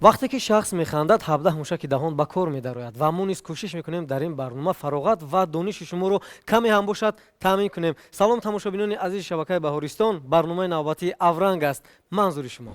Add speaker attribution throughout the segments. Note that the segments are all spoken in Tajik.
Speaker 1: Вақте ки шахс механдад, 17 мушаки даҳон ба кор медарояд ва мо низ кӯшиш мекунем дар ин барнома фароғат ва дониши шуморо каме ҳам бошад таъмин кунем. Салом, тамошобинони азизи шабакаи Баҳористон, барномаи навбатии Авранг аст манзури шумо.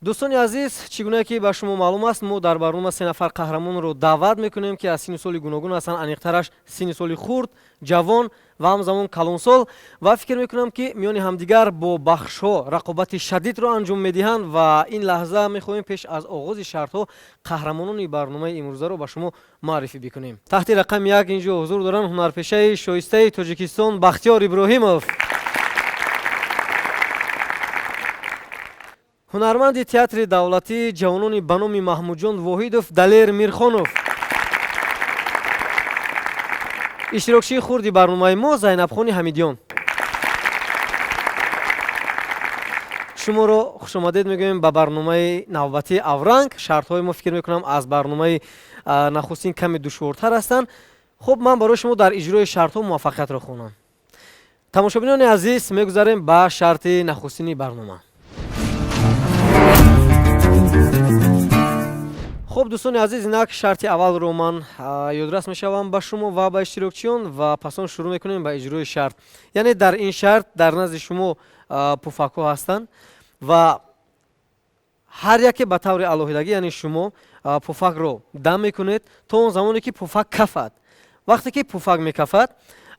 Speaker 1: Дӯстони азиз, чӣ гуна ки ба шумо маълум аст, мо дар барнома се нафар қаҳрамонро даъват мекунем, ки аз синни соли гуногун ҳастанд, аниқтараш синни соли хурд, ҷавон ва ҳамзамон калонсол, ва фикр мекунам, ки миёни ҳамдигар бо бахшҳо рақобати шадидро анҷом медиҳанд. Ва ин лаҳза мехоҳем пеш аз оғози шартҳо қаҳрамонони барномаи имрӯзаро ба шумо муаррифӣ бикунем. Таҳти рақами 1 инҷо ҳузур доранд ҳунарпешаи шоистаи Тоҷикистон Бахтиёр Иброҳимов, ҳунарманди театри давлатии ҷавонони ба номи Маҳмудҷон Воҳидов Далер Мирхонов, иштирокчии хурди барномаи мо Зайнабхони Ҳамидиён. Шуморо хушомадед мегӯем ба барномаи навбатии Авранг. Шартҳои мо, фикр мекунам, аз барномаи нахустин каме душвортар ҳастанд. Хуб, ман барои шумо дар иҷрои шартҳо муваффақиятро хонам. Тамошобинони азиз, мегузарем ба шарти нахустини барнома. Хуб, дӯстони азиз, инак шарти аввалро ман ёдрас мешавам ба шумо ва ба иштирокчиён ва пас он шурӯъ мекунем ба иҷрои шарт. Яъне дар ин шарт дар назди шумо пуфакҳо ҳастанд ва ҳар яке ба таври алоҳидагӣ, яъне шумо пуфакро дам мекунед то он замоне ки пуфак кафад. Вақте ки пуфак мекафад,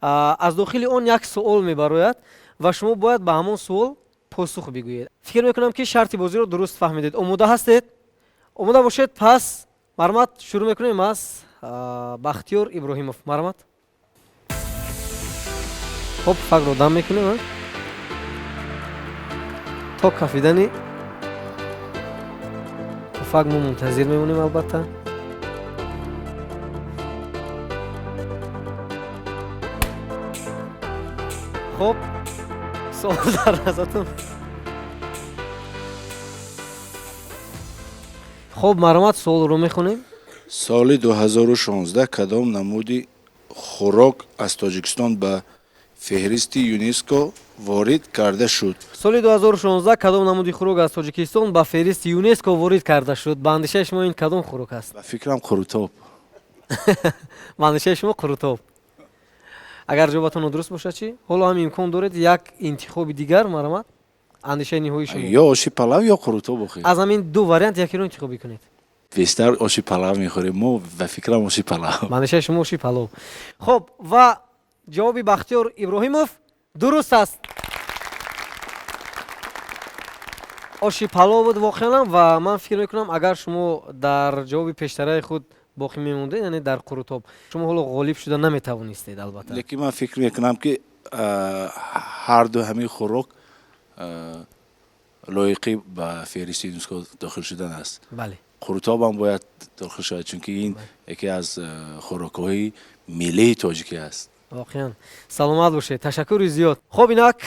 Speaker 1: аз дохили он як суол мебарояд ва шумо бояд ба ҳамон суол посух бигӯед. Фикр мекунам, ки шарти бозиро дуруст фаҳмидед. Омода ҳастед? Омода бошед, пас марҳамат, шурӯъ мекунем аз Бахтиёр Иброҳимов. Марҳамат. Хоб, пуфакро дам мекунем то кафидани пуфак, мо мунтазир мемонем албатта. Хуб, суол дар назатун. Хуб, марҳамат, суолро мехонем.
Speaker 2: Соли 2016 кадом намуди хӯрок аз Тоҷикистон ба феҳристи ЮНЕСКО ворид карда шуд?
Speaker 1: Соли 2016 кадом намуди хӯрок аз Тоҷикистон ба феҳристи ЮНЕСКО ворид карда шуд? Ба андешаи шумо ин кадом хӯрок аст?
Speaker 2: Ба фикрам, қурутоб.
Speaker 1: Ба андешаи шумо, қурутоб. Агар ҷавобатон нодуруст бошад чӣ? Ҳоло ҳам имкон доред як интихоби дигар. Марҳамат, андешаи ниҳоии шумо.
Speaker 2: Ё оши палав, ё қурутоб охи.
Speaker 1: Аз ҳамин ду вариант якеро интихоб бикунед.
Speaker 2: Бештар оши палав мехӯрем мо, ба фикрам, оши палав.
Speaker 1: Ба андешаи шумо, оши палов. Хуб, ва ҷавоби Бахтиёр Иброҳимов дуруст аст. Оши палов буд воқеан. Ва ман фикр мекунам, агар шумо дар ҷавоби пештараи худ боқӣ мемондед, яъне дар қурутоб, шумо ҳоло ғолиб шуда наметавонистед албатта.
Speaker 2: Лекин ман фикр мекунам, ки ҳарду ҳамин хӯрок лоиқи ба феҳристи ЮНЕСКО дохил шудан аст. Қурутобам бояд дохил шавад, чунки ин яке аз хӯрокҳои миллии тоҷикӣ аст.
Speaker 1: Воқеан, саломат бошед, ташаккури зиёд. Хуб, инак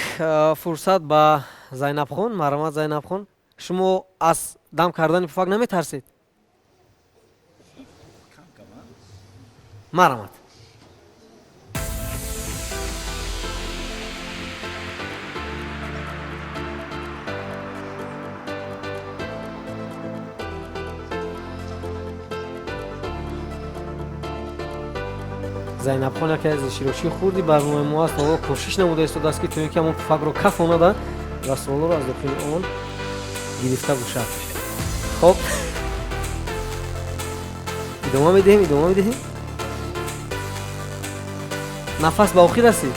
Speaker 1: фурсат ба Зайнабхон. Марҳамат, Зайнабхон, шумо аз дам кардани пуфак наметарсед? Марҳамат. Зайнабхон яке аз иштирокчии хурди барномаи мо аст. Ҳоло кӯшиш намуда истодааст, ки то ин ки ҳамон пуфакро кафонада ва суолҳоро аз дохили он гирифта бошад. Хоб, идома медиҳем, идома медиҳем. Нафас ба охир расид.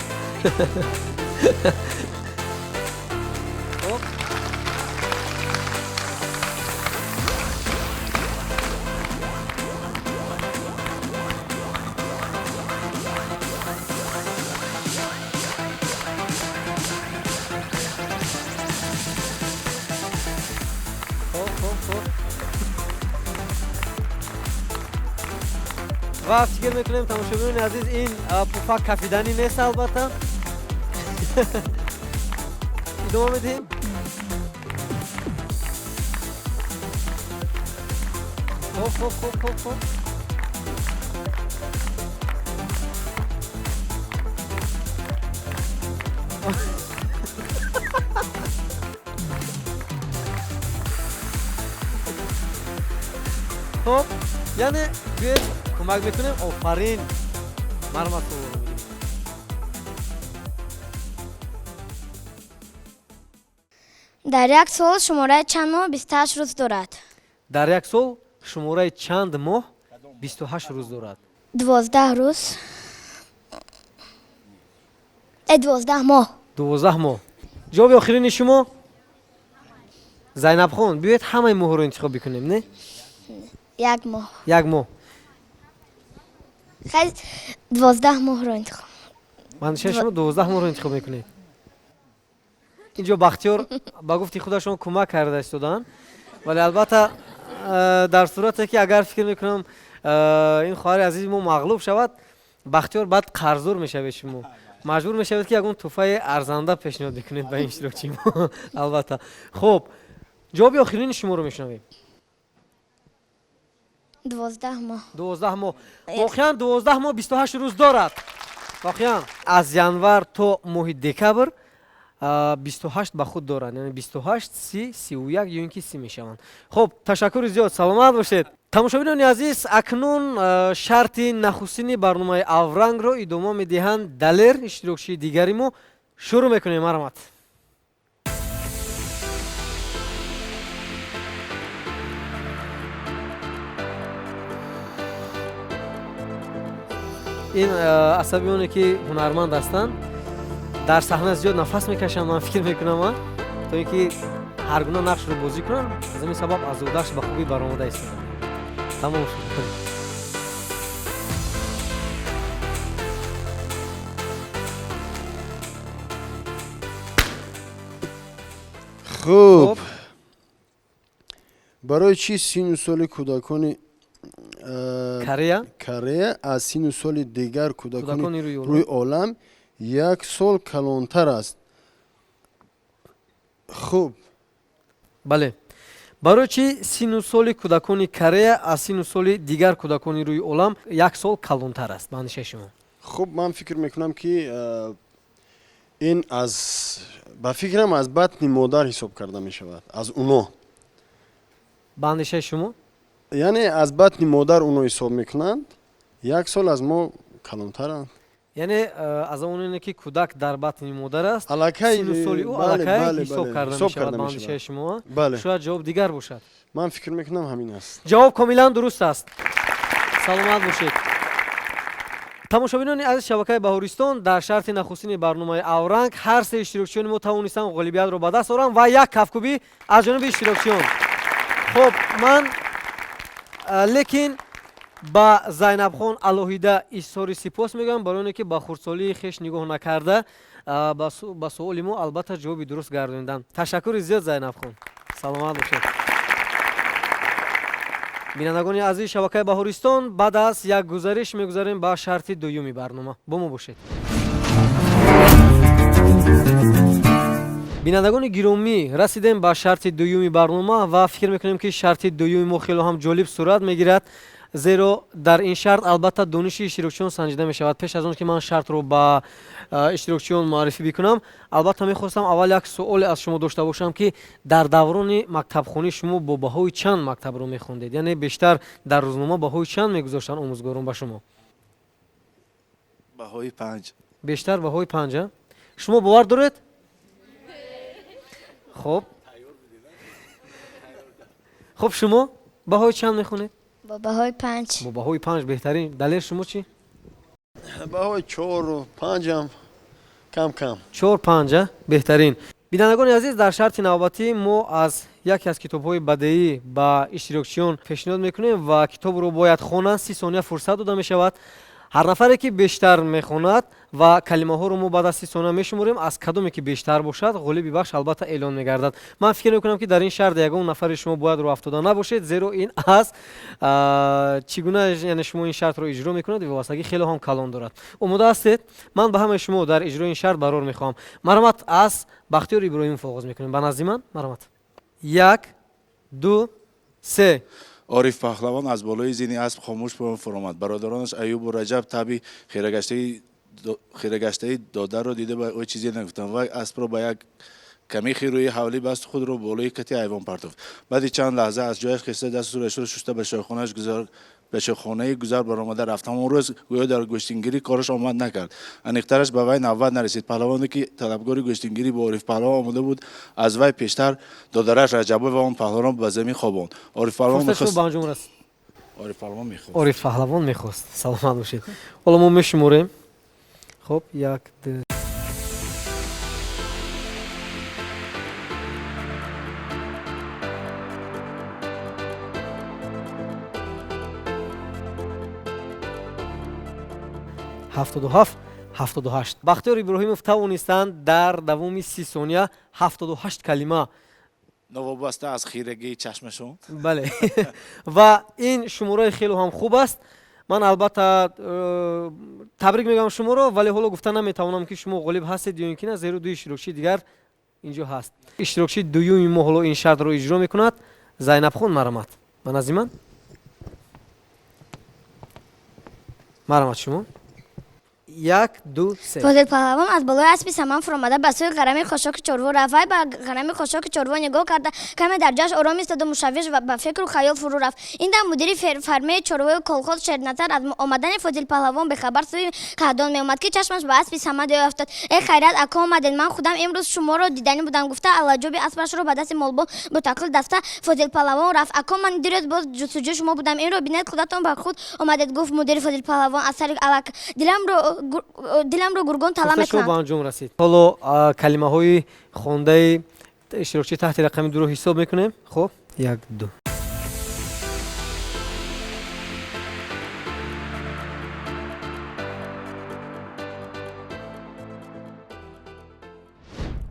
Speaker 1: Хоб. Хоб, хоб, хоб. Ва фикр мекунем, тамошобинони азиз, ин пуфак кафиданӣ нест албатта. Идома медиҳем. Хоб, хоб, хоб, хоб, хоб. Хоб, яъне биёед, кӯмак мекунем. Офарин, марҳамат, суолро бигиред.
Speaker 3: Дар як сол шумораи чанд моҳ 28 рӯз дорад?
Speaker 1: Дар як сол шумораи чанд моҳ 28 рӯз дорад?
Speaker 3: 12 рӯз, 12 моҳ.
Speaker 1: 12 моҳ ҷавоби охирини шумо, Зайнабхон? Биёед, ҳамаи моҳро интихоб бикунем, не?
Speaker 3: Як моҳ.
Speaker 1: Як моҳ.
Speaker 3: Хай, 12 моҳро интихоб.
Speaker 1: Мандишаи шумо, 12 моҳро интихоб мекунед. Инҷо Бахтиёр ба гуфти худашон кӯмак карда истодаанд, вале албатта, дар сурате ки агар, фикр мекунам, ин хоҳари азизи мо мағлуб шавад, Бахтиёр, баъд қарздор мешавед. Шумо маҷбур мешавед, ки ягон тӯҳфаи арзанда пешниҳод бикунед ба ин иштирокчии мо албатта. Хуб, ҷавоби охирини шуморо мешунавем.
Speaker 3: 12 моҳ.
Speaker 1: 12 моҳ. Воқеан, 12 моҳ 28 рӯз дорад. Воқеан, аз январ то моҳи декабр 28 ба худ доранд, яъне 28, 30, 31 ё ин ки 30 мешаванд. Хуб, ташаккури зиёд, саломат бошед. Тамошобинони азиз, акнун шарти нахустини барномаи Аврангро идома медиҳанд Далер, иштирокчии дигари мо. Шурӯъ мекунем, марҳамат. Ин асаби оне ки ҳунарманд ҳастанд, дар саҳна зиёд нафас мекашанд, ман фикр мекунам, то ин ки ҳар гуна нақшро бозӣ кунанд. Аз ҳамин сабаб аз ӯҳдаш ба хубӣ баромада истоданд. Тамом шуд.
Speaker 4: Хуб, барои чӣ сину соли кӯдакони
Speaker 1: Корея.
Speaker 4: Корея аз сину соли дигар кӯдакони
Speaker 1: кӯдакони рӯи
Speaker 4: рӯи олам як сол калонтар аст? Хуб.
Speaker 1: Бале, барои чӣ сину соли кӯдакони Корея аз сину соли дигар кӯдакони рӯи олам як сол калонтар аст, ба андешаи шумо?
Speaker 4: Хуб, ман фикр мекунам, ки ин аз, ба фикрам, аз батни модар ҳисоб карда мешавад, аз уно.
Speaker 1: Ба андешаи шумо?
Speaker 4: Яъне аз батни модар уно ҳисоб мекунанд, як сол аз мо калонтаранд.
Speaker 1: Яъне аз оне ки кӯдак дар батни модар аст,
Speaker 4: аллакай
Speaker 1: сину соли ӯ
Speaker 4: бале,
Speaker 1: аллакай
Speaker 4: бале,
Speaker 1: ҳисоб
Speaker 4: бале,
Speaker 1: карда
Speaker 4: ҳисоб
Speaker 1: мешавад
Speaker 4: карда
Speaker 1: ба андешаи
Speaker 4: мешавад.
Speaker 1: шумо?
Speaker 4: Бале.
Speaker 1: Шояд ҷавоб дигар бошад.
Speaker 4: Ман фикр мекунам, ҳамин аст.
Speaker 1: Ҷавоб комилан дуруст аст, саломат бошед. Тамошобинони азиз шабакаи Баҳористон, дар шарти нахустини барномаи Авранг ҳар се иштирокчиёни мо тавонистанд ғолибиятро ба даст оранд ва як кафкӯбӣ аз ҷониби иштирокчиён. Хуб, ман лекин ба Зайнабхон алоҳида изҳори сипос мегӯям барои оне ки ба хурдсолии хеш нигоҳ накарда, ба суоли мо албатта ҷавоби дуруст гардониданд. Ташаккури зиёд, Зайнабхон, саломат бошед. Бинандагони азизи шабакаи Баҳористон, баъд аз як гузариш мегузарем ба шарти дуюми барнома. Бо мо бошед. Бинандагони гиромӣ, расидем ба шарти дуюми барнома ва фикр мекунем, ки шарти дуюми мо хело ҳам ҷолиб сурат мегирад, зеро дар ин шарт албатта дониши иштирокчиён санҷида мешавад. Пеш аз он ки ман шартро ба иштирокчиён муаррифӣ бикунам, албатта мехостам аввал як суоле аз шумо дошта бошам, ки дар даврони мактабхонӣ шумо бо баҳои чанд мактабро мехондед? Яъне бештар дар рӯзнома баҳои чанд мегузоштанд омӯзгорон ба шумо?
Speaker 2: Баҳои 5.
Speaker 1: Бештар баҳои 5-а. Шумо бовар доред? Хуб, хуб, шумо баҳои чанд мехонед?
Speaker 3: Бо баҳои 5.
Speaker 1: Бо баҳои 5, беҳтарин. Далер, шумо чӣ?
Speaker 4: Баҳои чору панҷам, кам кам.
Speaker 1: 4, 5-а, беҳтарин. Бинандагони азиз, дар шарти навбатӣ мо аз яке аз китобҳои бадеӣ ба иштирокчиён пешниҳод мекунем ва китобро бояд хонанд. 30 сония фурсат дода мешавад. Ҳар нафаре ки бештар мехонад ва калимаҳоро мо баъд аз 30 сония мешуморем, аз кадоме ки бештар бошад, ғолиби бахш албатта эълон мегардад. Ман фикр мекунам, ки дар ин шарт ягон нафари шумо бояд роҳафтода набошед, зеро ин аз чӣ гуна, яъне шумо ин шартро иҷро мекунед, вобастагӣ хеле ҳам калон дорад. Омода ҳастед? Ман ба ҳамаи шумо дар иҷрои ин шарт барор мехоҳам. Марҳамат, аз Бахтиёр Иброҳимов оғоз мекунем. Ба назди ман марҳамат. Як, ду, се.
Speaker 2: Ориф Паҳлавон аз болои зини асп хомӯш поён фуромад. Бародаронаш Аюбу Раҷаб таби хирагаштаи додарро дида, ба ӯ чизе нагуфтанд. Вай аспро ба як камихи рӯи ҳавлӣ баст, худро болои кати айвон партофт. Баъди чанд лаҳза аз ҷояш хеста, дасту сурашро шуста, ба чойхонаи гузар баромада рафт. Ҳамон рӯз гӯё дар гӯштингирӣ кораш омад накард, аниқтараш, ба вай навбат нарасид. Паҳлавоне ки талабгори гӯштингирӣ бо Ориф Паҳлавон омода буд, аз вай пештар додараш Раҷаббой ва он паҳлавонро ба замин хобонд. Ориф Паҳлавон
Speaker 1: Фурсат шумо ба анҷом расид.
Speaker 2: Ориф Паҳлавон мехост.
Speaker 1: Ориф Паҳлавон мехост. Саломат бошед. Ҳоло мо мешуморем. Хуб, як, ду, 77, 78. Бахтиёр Иброҳимов тавонистанд дар давоми 30 сония 78 калима.
Speaker 2: Новобаста аз хирагии чашмашон.
Speaker 1: Бале, ва ин шумораи хеле ҳам хуб аст. Ман албатта табрик мегӯям шуморо, вале ҳоло гуфта наметавонам, ки шумо ғолиб ҳастед ё ин ки на, зеро ду иштирокчии дигар инҷо ҳаст. Иштирокчии дуюми мо ҳоло ин шартро иҷро мекунад. Зайнабхон, марҳамат, ба назди ман марҳамат. Шумо як, ду, се.
Speaker 3: Фозил Паҳлавон аз болои аспи саман фуромада, ба сӯи ғарами хошоки чорво рафт. Вай ба ғарами хошоки чорво нигоҳ карда, каме дар ҷояш ором истоду мушаввиш ва ба фикру хаёл фурӯ рафт. Ин дам мудири фармаи чорвои колхоз Шерназар аз омадани Фозил Паҳлавон бехабар сӯи каҳдон меомад, ки чашмаш ба аспи Самад афтод. «Э, хайрат, ако, омадед! Ман худам имрӯз шуморо диданӣ будам», гуфта, алаҷоби аспашро ба дасти молбон ботақлил даста Фозил Паҳлавон рафт. «Ако, ман дирӯз боз ҷустуҷӯи шумо будам. Инро бинед, худатон ба худ омадед», гуфт мудири Фозил Паҳлавон аз сари алак. Диламро гургон тала
Speaker 1: Фурсат шумо
Speaker 3: мекунанд.
Speaker 1: ба анҷом расид. Ҳоло калимаҳои хондаи иштирокчии таҳти рақами дуро ҳисоб мекунем. Хуб, як, ду.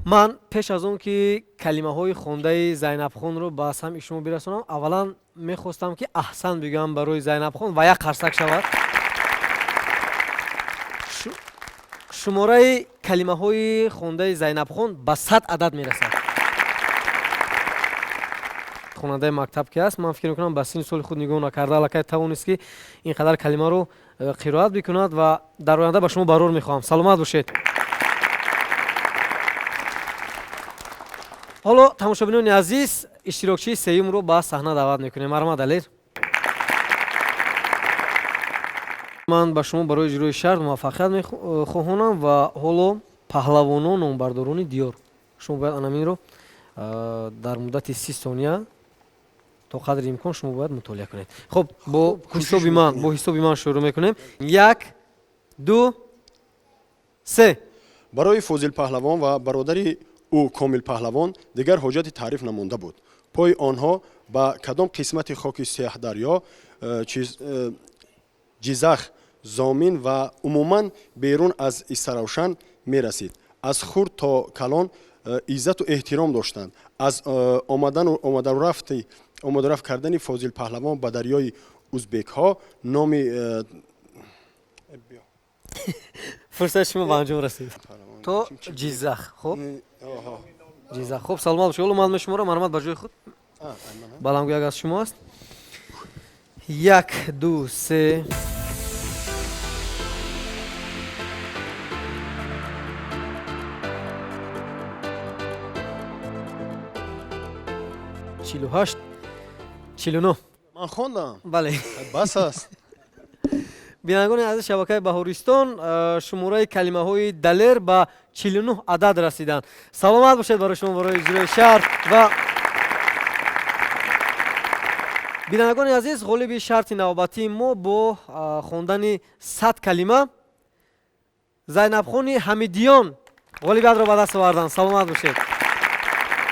Speaker 1: Ман пеш аз он ки калимаҳои хондаи Зайнабхонро ба самъи шумо бирасонам, аввалан мехостам, ки аҳсан бигӯям барои Зайнабхон ва як қарсак шавад. Шумораи калимаҳои хондаи Зайнабхон ба 100 адад мерасад. Хонандаи мактаб ки аст, ман фикр мекунам, ба синни соли худ нигоҳ накарда, аллакай тавонист, ки ин қадар калимаро қироат бикунад, ва дар оянда ба шумо барор мехоҳам. Саломат бошед. Ҳоло, тамошобинони азиз, иштирокчии сеюмро ба саҳна даъват мекунем. Марҳамат, Далер. Ман ба шумо барои иҷрои шарт муваффақият хоҳонам ва ҳоло паҳлавонон, номбардорони диёр, шумо бояд анаминро дар муддати 30 сония то қадри имкон шумо бояд мутолиа кунед. Хуб, бо ҳисоби ман, бо ҳисоби ман шурӯъ мекунем. Як, ду, се.
Speaker 4: Барои Фозил Паҳлавон ва бародари ӯ Комил Паҳлавон дигар ҳоҷати таъриф намонда буд. Пои онҳо ба кадом қисмати хоки Сеҳдарё, Ҷизах, Зомин ва умуман берун аз Истаравшан мерасид, аз хурд то калон иззату эҳтиром доштанд. Аз омадану рафт кардани Фозил Паҳлавон ба дарёи узбекҳо номи
Speaker 1: Фурсати шумо ба анҷом расид. То Ҷизах. Хуб, Ҷизах. Хуб, саломат бошед. Ҳоло ман мешуморам. Марҳамат, ба ҷои худ. Баландгӯяк аз шумо аст. Як, ду, се. 48, 49.
Speaker 4: Ман хондам.
Speaker 1: Бале.
Speaker 4: Бас аст.
Speaker 1: Бинандагони азиз шабакаи Баҳористон, шумораи калимаҳои Далер ба 49 адад расиданд. Саломат бошед барои шумо барои иҷрои шарт. Ва бинандагони азиз, ғолиби шарти навбатии мо бо хондани 100 калима Зайнабхони Ҳамидиён ғолибиятро ба даст оварданд. Саломат бошед,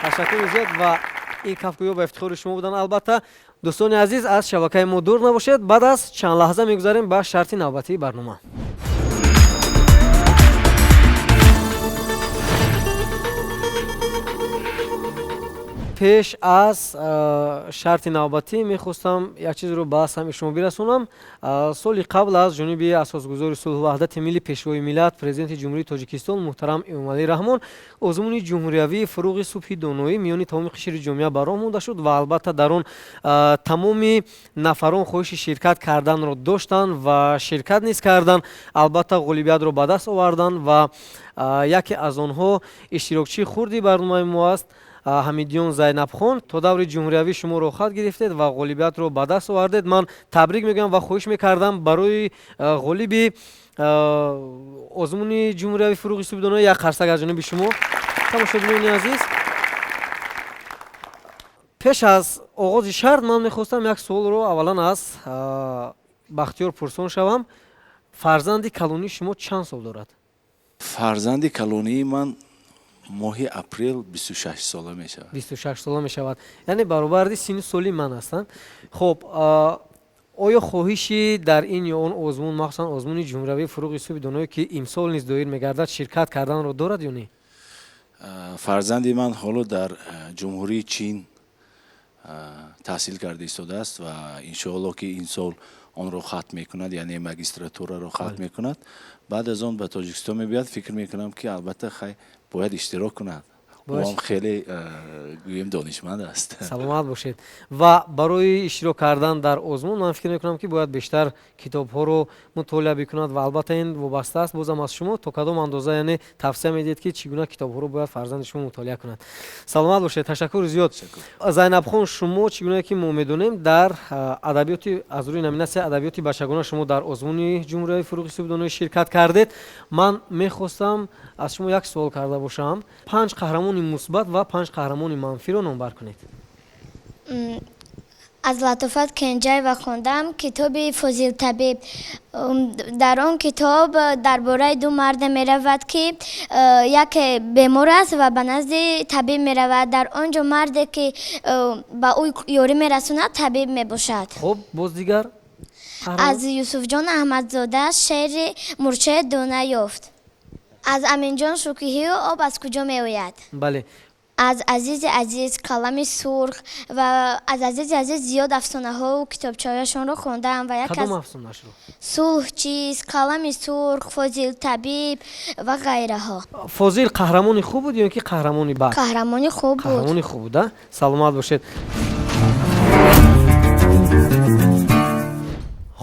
Speaker 1: ташаккури зиёд. Ва Ин кафкӯиҳо ба ифтихори шумо буданд. Албатта, дӯстони азиз, аз шабакаи мо дур набошед. Баъд аз чанд лаҳза мегузарем ба шарти навбатии барнома. Пеш аз шарти навбатӣ мехостам як чизро ба самъи шумо бирасонам. Соли қабл аз ҷониби асосгузори сулҳу ваҳдати миллӣ, пешвои миллат, президенти Ҷумҳурии Тоҷикистон муҳтарам Эмомалӣ Раҳмон озмуни ҷумҳуриявии «Фуруғи субҳи доноӣ» миёни тамоми қишри ҷомеа ба роҳ монда шуд ва албатта дар он тамоми нафарон хоҳиши ширкат карданро доштанд ва ширкат низ карданд, албатта ғолибиятро ба даст оварданд ва яке аз онҳо иштирокчии хурди барномаи мо аст, Ҳамидиён Зайнабхон. То даври ҷумҳуриявӣ шумо роҳхат гирифтед ва ғолибиятро ба даст овардед. Ман табрик мегӯям ва хоҳиш мекардам барои ғолиби озмуни ҷумҳуриявии «Фуруғи субҳи доноӣ» як қарсак аз ҷониби шумо, тамошобинони азиз. Пеш аз оғози шарт ман мехостам як суолро аввалан аз Бахтиёр пурсон шавам. Фарзанди калонии шумо чанд сол дорад?
Speaker 2: Фарзанди калонии ман моҳи апрел 26 сола мешавад.
Speaker 1: 26 сола мешавад, яъне баробарди синну соли ман ҳастанд. Хуб, оё хоҳиши дар ин ё он озмун, махсусан озмуни ҷумҳуриявии «Фуруғи субҳи доноӣ», ки имсол низ доир мегардад, ширкат карданро дорад ё не?
Speaker 2: Фарзанди ман ҳоло дар Ҷумҳурии Чин таҳсил карда истодааст ва иншоалло, ки ин сол онро хатм мекунад, яъне магистратураро хатм мекунад. Баъд аз он ба Тоҷикистон мебиёяд. Фикр мекунам, ки албатта, хай, бояд иштирок кунад. Ӯ хеле, гӯем, донишманд аст.
Speaker 1: Саломат бошед. Ва барои иштирок кардан дар озмун ман фикр мекунам, ки бояд бештар китобҳоро мутолиа бикунад ва албатта ин вобаста аст бозам аз шумо, то кадом андоза, яъне тавсия медиҳед, ки чӣ гуна китобҳоро бояд фарзанди шумо мутолиа кунад. Саломат бошед, ташаккури зиёд. Зайнабхон, шумо, чӣ гуна ки мо медонем, дар адабиёти, аз рӯи номинатсияи адабиёти бачагона шумо дар озмуни ҷумҳуриявии «Фуруғи субҳи доноӣ» ширкат кардед. Ман мехостам аз шумо як суол карда бошам: панҷ қаҳрамони мусбат ва панҷ қаҳрамони манфиро номбар кунед.
Speaker 3: Аз Латофат Кенҷаева хондам китоби «Фозил табиб». Дар он китоб дар бораи ду марде меравад, ки яке бемор аст ва ба назди табиб меравад. Дар он ҷо марде, ки ба ӯ ёрӣ мерасонад, табиб мебошад.
Speaker 1: Хуб, боз дигар?
Speaker 3: Аз Юсуфҷон Аҳмадзода шеъри «Мурчаи дона ёфт», аз Аминҷон Шукриҳию «Об аз куҷо меояд», аз Азизи Азиз «Қалами сурх» ва аз Азизи Азиз зиёд афсонаҳову китобчаҳояшонро хондаам ва як
Speaker 1: Кадом афсонашро?
Speaker 3: «Сулҳ чист», «Қалами сурх», «Фозил табиб» ва ғайраҳо.
Speaker 1: Фозил қаҳрамони хуб буд ё ин ки қаҳрамони бад?
Speaker 3: Қаҳрамони хуб буд.
Speaker 1: Қаҳрамони хуб буд. Саломат бошед.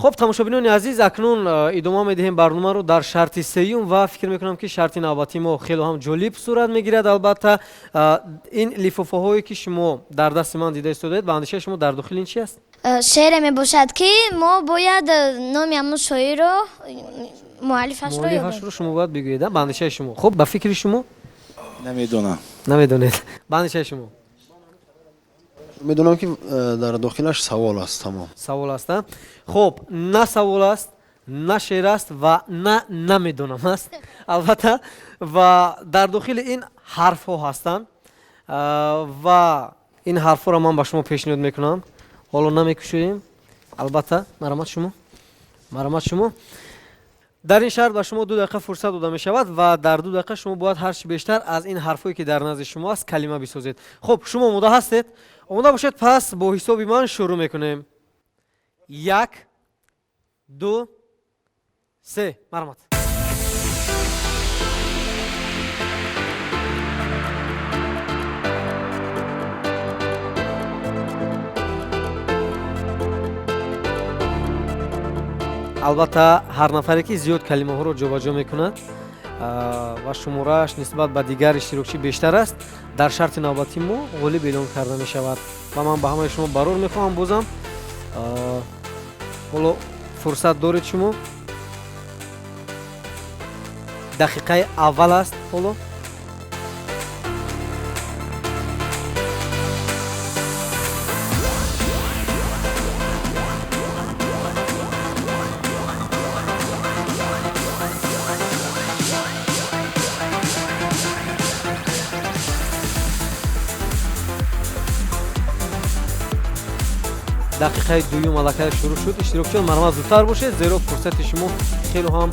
Speaker 1: Хуб, тамошобинони азиз, акнун идома медиҳем барномаро дар шарти сеюм ва фикр мекунам, ки шарти навбатии мо хеле ҳам ҷолиб сурат мегирад. Албатта, ин лифофаҳое, ки шумо дар дасти ман дида истодаед, ба андешаи шумо дар дохили ин чи аст?
Speaker 3: Шеъре мебошад, ки мо бояд номи ҳамун шоирро, муаллифашро.
Speaker 1: Муаллифашро шумо бояд бигӯед. Ба андешаи шумо, хуб, ба фикри шумо?
Speaker 2: Намедонам.
Speaker 1: Намедонед. Ба андешаи шумо?
Speaker 4: Медонам, ки дар дохилаш савол аст, тамом.
Speaker 1: Савол аст. Хуб, на савол аст, на шеър аст ва на намедонам аст, албатта. Ва дар дохили ин ҳарфҳо ҳастанд ва ин ҳарфҳоро ман ба шумо пешниҳод мекунам. Ҳоло намекушоем, албатта. Марҳамат шумо, марҳамат шумо. Дар ин шарт ба шумо 2 дақиқа фурсат дода мешавад ва дар 2 дақиқа шумо бояд ҳарчи бештар аз ин ҳарфҳое, ки дар назди шумо аст, калима бисозед. Хуб, шумо омода ҳастед? Омода бошед, пас бо ҳисоби ман шурӯъ мекунем: як, ду, се, марҳамат. Албатта, ҳар нафаре, ки зиёд калимаҳоро ҷобаҷо мекунад ва шуморааш нисбат ба дигар иштирокчӣ бештар аст, дар шарти навбатии мо ғолиб эълон карда мешавад. Ва ман ба ҳамаи шумо барор мехоҳам. Бозам ҳоло фурсат доред шумо, дақиқаи аввал аст ҳоло. Дақиқаи дуюм аллакай шурӯъ шуд. Иштирокчиён, марҳамат, зудтар бошед, зеро фурсати шумо хело ҳам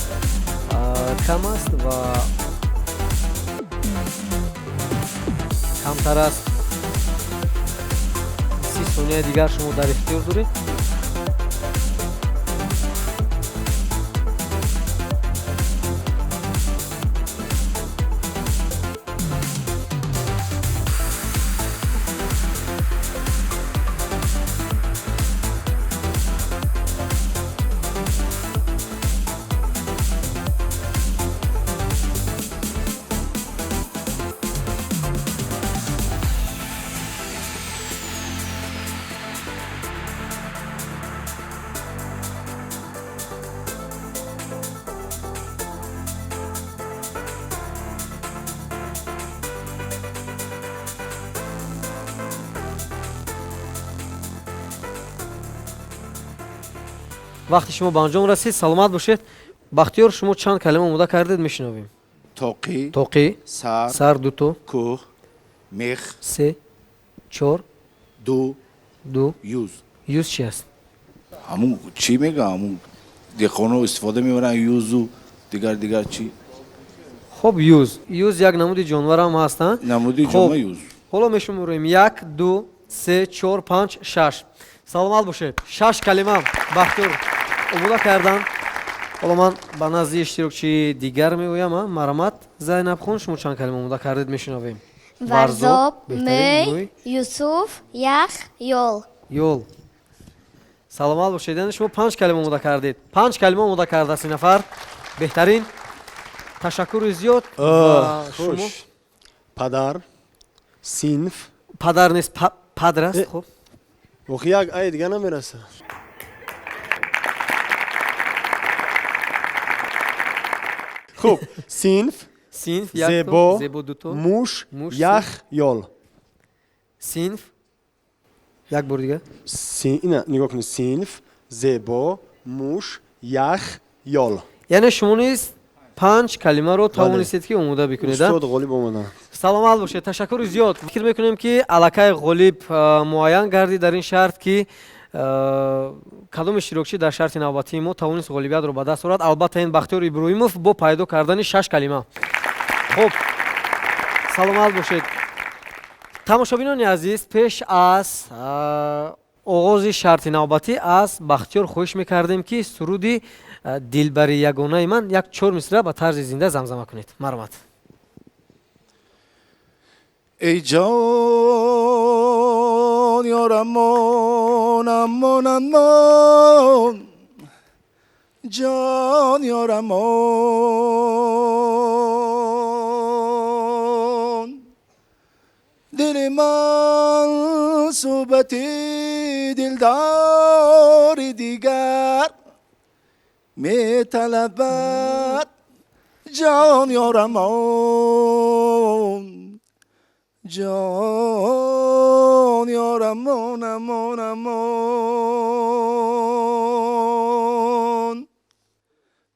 Speaker 1: кам аст ва камтар аст 30 сонияи дигар шумо дар ихтиёр доред. Вақти шумо ба анҷом расид. Саломат бошед. Бахтиёр, шумо чанд калима омода кардед, мешунавем.
Speaker 2: Тоқӣ.
Speaker 1: Тоқӣ.
Speaker 2: Сар.
Speaker 1: Сар, дуто.
Speaker 2: Кӯҳ, мех.
Speaker 1: Се, чор.
Speaker 2: Ду.
Speaker 1: Ду.
Speaker 2: Юз.
Speaker 1: Юз чи аст?
Speaker 2: Ҳамун чӣ мегӯям, ҳамун деҳқоно истифода мебаранд, юзу дигар дигар чӣ.
Speaker 1: Хуб, юз, юз як намуди ҷонварам ҳаст, а?
Speaker 2: Намуди
Speaker 1: Хуб.
Speaker 2: ҷома юз.
Speaker 1: Ҳоло мешуморем: як, ду, се, чор, панҷ, шаш. Саломат бошед. Шаш калима Бахтиёр омода карданд. Ҳоло ман ба назди иштирокчии дигар меоям. А, марҳамат, Зайнабхон, шумо чанд калима омода кардед, мешунавем.
Speaker 3: Варзоб.
Speaker 1: Беҳтарин.
Speaker 3: Мӯй, Юсуф, ях, ёл.
Speaker 1: Ёл. Саломат бошед. Яъне шумо панҷ калима омода кардед. Панҷ калима омода кардааст ин нафар. Беҳтарин, ташаккури зиёд. Ва шумо?
Speaker 4: Хуш, падар, синф.
Speaker 1: Падар нест, падр аст.
Speaker 4: Э.
Speaker 1: Хуб.
Speaker 4: Охи, як ай дига намераса. Хуб, синф.
Speaker 1: Синф, як то.
Speaker 4: Зебо.
Speaker 1: Зебо, дуто.
Speaker 4: Муш.
Speaker 1: Муш.
Speaker 4: Ях, ёл.
Speaker 1: Синф, як бор дигар.
Speaker 4: Ина нигоҳ кунед: синф, зебо, муш, ях, ёл.
Speaker 1: Яъне шумо низ панҷ калимаро тавонистед, ки омода бикунед, а?
Speaker 4: Устод, ғолиб омадам.
Speaker 1: Саломат бошед, ташаккури зиёд. Фикр мекунем, ки аллакай ғолиб муайян гардид дар ин шарт, ки кадом иштирокчӣ дар шарти навбатии мо тавонист ғолибиятро ба даст орад. Албатта, ин Бахтиёр Иброҳимов бо пайдо кардани шаш калима. Хуб, саломат бошед. Тамошобинони азиз, пеш аз оғози шарти навбатӣ аз Бахтиёр хоҳиш мекардем, ки суруди «Дилбари ягонаи ман» як чор мисра ба тарзи зинда замзама кунед. Марҳамат.
Speaker 2: Эй ҷон, ёрамон, амон, амон, ҷон, ёрамон, дили ман суҳбати дилдори дигар металабад, ҷон, ёрамон, ҷон, ёрамон, амон, амон,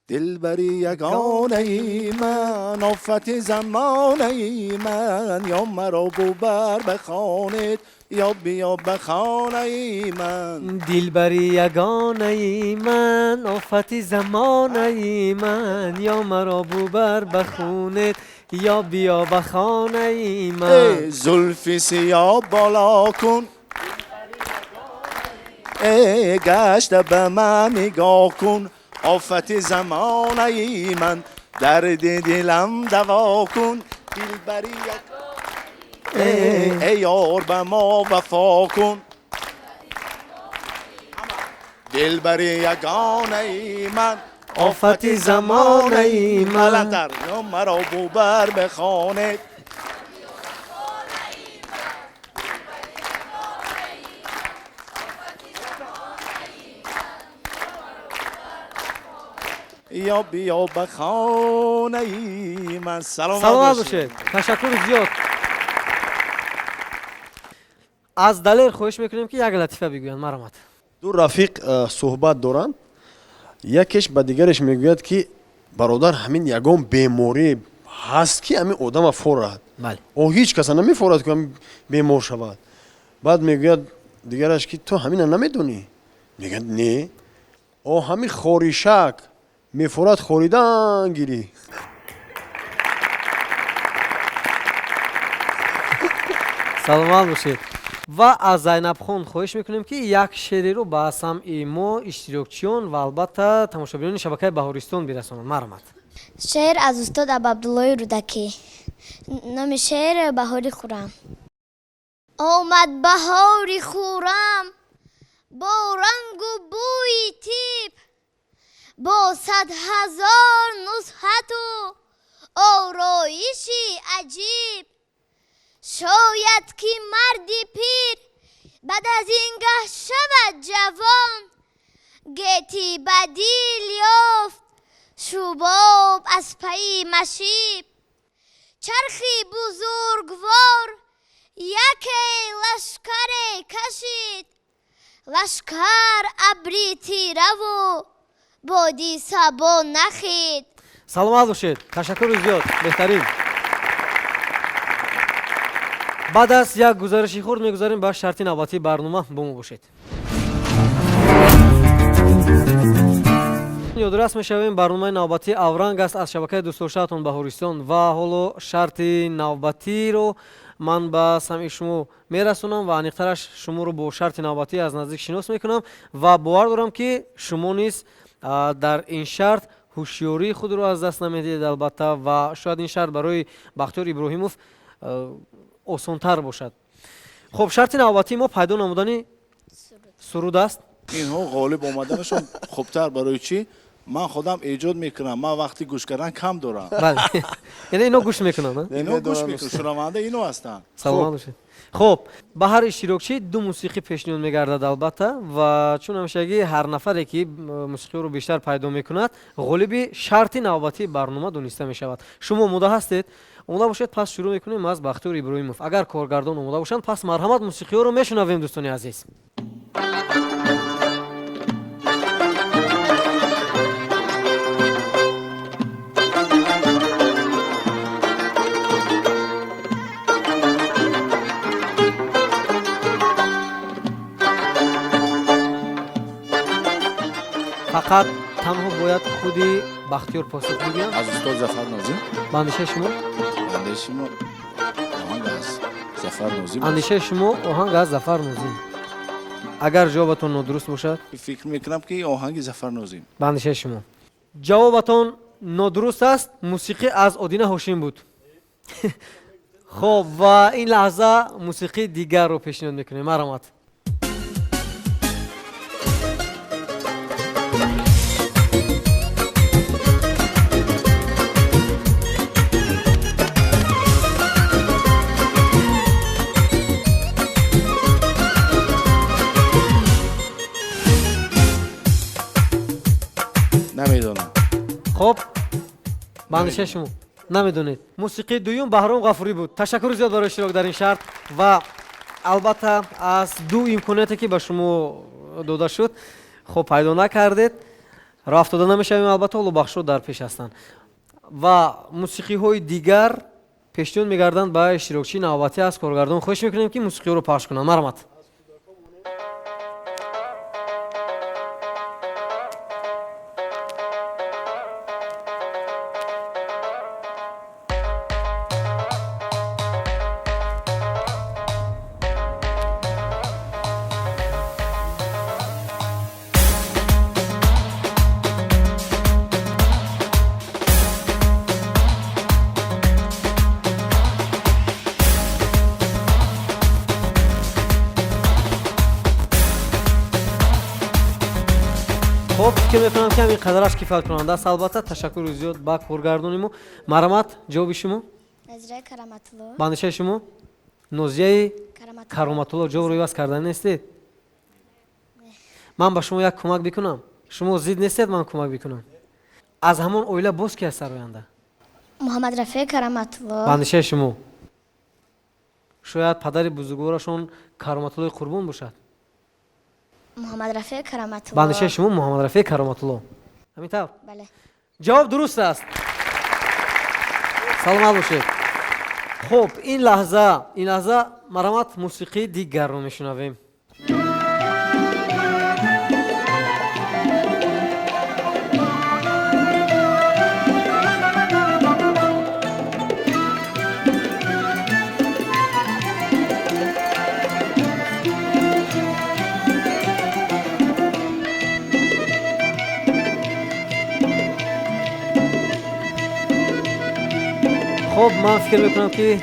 Speaker 2: дилбари ягонаи ман, офати замонаи ман, ё маро бубар бихонед, ё биё ба хонаи ман.
Speaker 1: Дилбари ягонаи ман, офати замонаи ман, ё маро бубар ба хунет, ё биё ба хонаи ман.
Speaker 2: Эй зулфи сиёҳ боло кун, эй гашта ба ман нигоҳ кун, офати замонаи ман, дарди дилам даво кун, дилбари як, эй ёр, ба мо вафо кун, дилбари ягонаи ман,
Speaker 1: офати замонаи ман.
Speaker 2: Баландтар, ё маро бубар бихонед. Ё биё ба хонаи ман. Саломат
Speaker 1: Саломат
Speaker 2: бошед.
Speaker 1: бошед, ташаккури зиёд. Аз Далер хоҳиш мекунем, ки як латифа бигӯянд. Марҳамат.
Speaker 4: Ду рафиқ суҳбат доранд. Якеш ба дигареш мегӯяд, ки бародар, ҳамин ягон беморӣ ҳаст, ки ҳамин одама форад?
Speaker 1: Бале.
Speaker 4: О, ҳеҷ каса намефорад, ки ҳамин бемор шавад. Баъд мегӯяд Дигараш ки ту ҳамина намедонӣ? Мегӯяд не. О ҳами хоришак мефорад хоридан гирӣ.
Speaker 1: Саломат бошед. Ва аз Зайнабхон хоҳиш мекунем, ки як шеъреро ба самъи мо, иштирокчиён ва албатта тамошобинони шабакаи Баҳористон бирасонанд. Марҳамат.
Speaker 3: Шеър аз устод Абуабдуллои Рӯдакӣ. Номи шеър Баҳори хуррам. Омад баҳори хуррам бо рангу бӯи тиб, бо 100 000 нузҳату ороиши аҷиб. Шояд ки марди пир баъд аз ин гаҳ шавад ҷавон, гетӣ ба дил ёфт шубоб аз пайи машиб. Чархи бузургвор яке лашкаре кашид, лашкар абри тираву боди сабо нахид.
Speaker 1: Саломат бошед, ташаккури зиёд, беҳтарин. Баъд аз як гузариши хурд мегузарем ба шарти навбатии барнома. Бо мо бошед. Ёдрас мешавем, барномаи навбатии Авранг аст аз шабакаи дӯстдоштаатон Баҳористон ва ҳоло шарти навбатиро ман ба самъи шумо мерасонам ва аниқтараш шуморо бо шарти навбатӣ аз наздик шинос мекунам ва бовар дорам, ки шумо низ дар ин шарт ҳушёрии худро аз даст намедиҳед албатта, ва шояд ин шарт барои Бахтиёр Иброҳимов осонтар бошад. Хуб, шарти навбатии мо пайдо намудани суруд аст.
Speaker 2: Инҳо ғолиб омаданашон хубтар. Барои чӣ? Ман худам эҷод мекунам, ман вақти гӯш кардан кам дорам.
Speaker 1: Бале, яъне ино гӯш мекунанд.
Speaker 2: Ино гӯш мекунанд, шунаванда ино ҳастанд.
Speaker 1: Саломат бошед. Хуб, ба ҳар иштирокчӣ ду мусиқӣ пешниҳод мегардад албатта, ва чун ҳамешагӣ ҳар нафаре ки мусиқиро бештар пайдо мекунад, ғолиби шарти навбатии барнома дониста мешавад. Шумо омода ҳастед? Омода бошед, пас шурӯъ мекунем аз Бахтиёр Иброҳимов. Агар коргардон омода бошанд, пас марҳамат, мусиқиҳоро мешунавем, дӯстони азиз. Фақат танҳо бояд худи Бахтиёр посух бигӯяд.
Speaker 2: Аз устод Зафар Нозим.
Speaker 1: Ба андешаи шумо?
Speaker 2: Андешаи мо оҳанг аз Зафар Нозим.
Speaker 1: Андешаи шумо оҳанг аз Зафар Нозим. Агар ҷавобатон нодуруст бошад?
Speaker 2: Фикр мекунам, ки оҳанги Зафар Нозим.
Speaker 1: Ба андешаи шумо ҷавобатон нодуруст аст. Мусиқӣ аз Одина Ҳошим буд. Хоб, ва ин лаҳза мусиқии дигарро пешниҳод мекунем. Марҳамат.
Speaker 2: Намедонам.
Speaker 1: Хоб, ба андешаи шумо намедонед. Мусиқии дуюм Баҳром Ғафурӣ буд. Ташаккури зиёд барои иштирок дар ин шарт ва албатта аз ду имконияте, ки ба шумо дода шуд, хоб, пайдо накардед. Роҳ афтода намешавем албатта, ҳоло бахшҳо дар пеш ҳастанд ва мусиқиҳои дигар пешниҳод мегарданд ба иштирокчии навбатӣ. Аз коргардон хоҳиш мекунем, ки мусиқиҳоро пахш кунанд. Марҳамат. Хоб, фикр мекунам, ки ҳамин қадараш кифояткунанда аст албатта. Ташаккури зиёд ба коргардони мо. Марҳамат, ҷавоби шумо?
Speaker 3: Назираи Кароматулло.
Speaker 1: Ба андешаи шумо Нозияи
Speaker 3: Кароматулло.
Speaker 1: Кароматулло. Ҷавобро иваз карда нестед? Ман ба шумо як кӯмак бикунам? Шумо зид нестед, ман кӯмак бикунам? Аз ҳамон оила боз ки аст сароянда?
Speaker 3: Муҳаммад Рафеъ Кароматулло.
Speaker 1: Ба андешаи шумо шояд падари бузургворашон Кароматуллои Қурбон бошад.
Speaker 3: Муҳаммад Рафеъ Кароматулло.
Speaker 1: Ба андешаи шумо Муҳаммад Рафеъ Кароматулло, ҳамин тавр?
Speaker 3: Бале.
Speaker 1: Ҷавоб дуруст аст, саломат бошед. Хуб, ин лаҳза марҳамат, мусиқии дигарро мешунавем. Хуб, ман фикр мекунам, ки